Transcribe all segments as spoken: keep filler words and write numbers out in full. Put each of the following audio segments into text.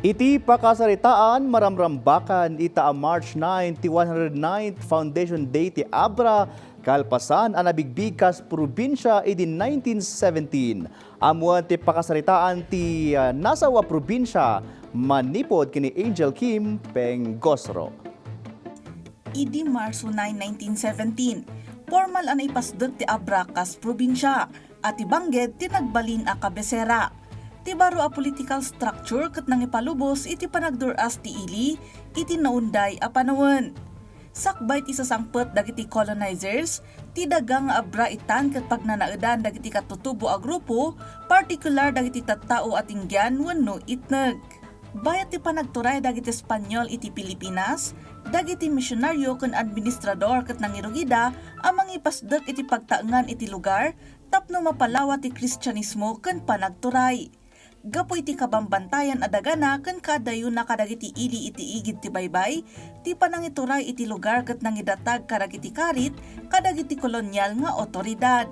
Iti pakasaritaan, maramrambakan ita a March nine ti one hundred ninth Foundation Day ti Abra, kalpasan a nabigbig kas probinsia idi nineteen seventeen. Ammoen ti pakasaritaan ti, ah, nasawa probinsia, manipud ken ni Angel Kim Pengosro. Idi Marso nine, nineteen seventeen, pormal a naipasdek ti Abra kas probinsia, a ti Banged ti nagbalin a kabesera. Ti baro a political structure ket nangipalubos iti panagdur-as ti ili iti naunday a panawen. Sakbay ti sasangpet dagiti colonizers, ti daga nga Abra itan ket pagnanaedan dagiti katutubo a grupo, partikular dagiti tattao a tinggian wenno itneg. Bayat ti panagturay dagiti Espanyol iti Pilipinas, dagiti misionario ken administrador ket nangirugida a mangipasdek iti pagtaengan iti lugar tapno mapalawa ti Kristianismo ken panagturay. Gapu iti kabambantayan a dagana ken kaadayona kadagiti ili iti igid ti baybay, ti panangituray iti lugar ket nangidatag kadagiti karit kadagiti kolonial nga awtoridad.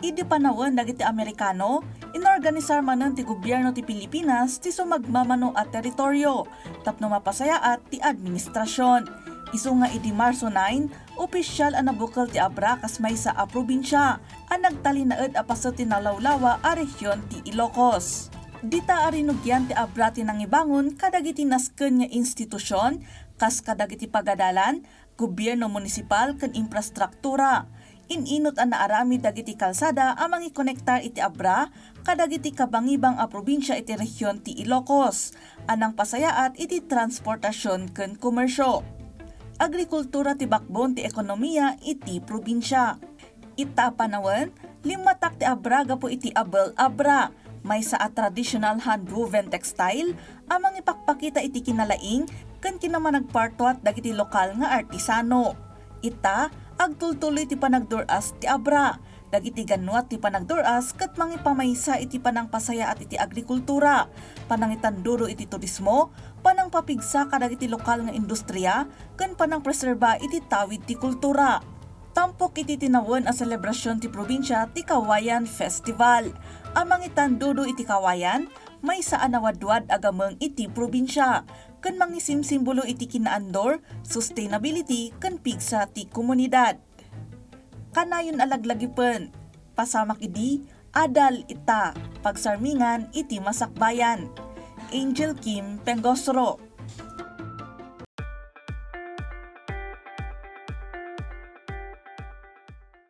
Idi panawen dagiti Amerikano, inorganisar manen ti gobierno ti Pilipinas ti sumagmamano a teritorio tapno mapasayaat ti administrasion. Isu nga idi Marso nine, opisial a nabukel ti Abra kas maysa a probinsia a nagtalinaed a paset ti nalawlawa a rehion ti Ilocos. Dita a rinugian ti Abra ti nangibangon kadagiti nasken nga institusion, kas kadagiti pagadalan, gobierno munisipal ken infrastruktura. In-inut a naaramid dagiti kalsada a mangikonektar iti Abra kadagiti kabangibang a probinsia iti rehion ti Ilocos, a nangpasayaat iti transportasion ken komersio. Agrikultura ti backbone ti ekonomia iti probinsia. Ita a panawen, limmatak ti Abra gapu iti Abel Abra, maysa a traditional hand-woven textile a mangipakpakita iti kinalaing ken kinamanagpartuat dagiti lokal nga artisano. Ita, agtultuloy ti panagdur-as ti Abra. Dagiti gannuat ti panagdur-as ket mangipamaysa iti panangpasayaat iti agrikultura, panangitandudo iti turismo, panangpapigsa kadagiti lokal nga industria, ken panangpreserba iti tawid ti kultura. Tampok iti tinawen a selebrasion ti probinsia ti Kawayan Festival a mangitandudo iti kawayan, maysa a nawadwad a gameng iti probinsia, ken mangisimsimbolo iti kinaandor, sustainability, ken pigsa ti komunidad. Kanayon a laglagipen, pasamak idi, adal ita, pagsarmingan iti masakbayan. Angel Kim Pengosro.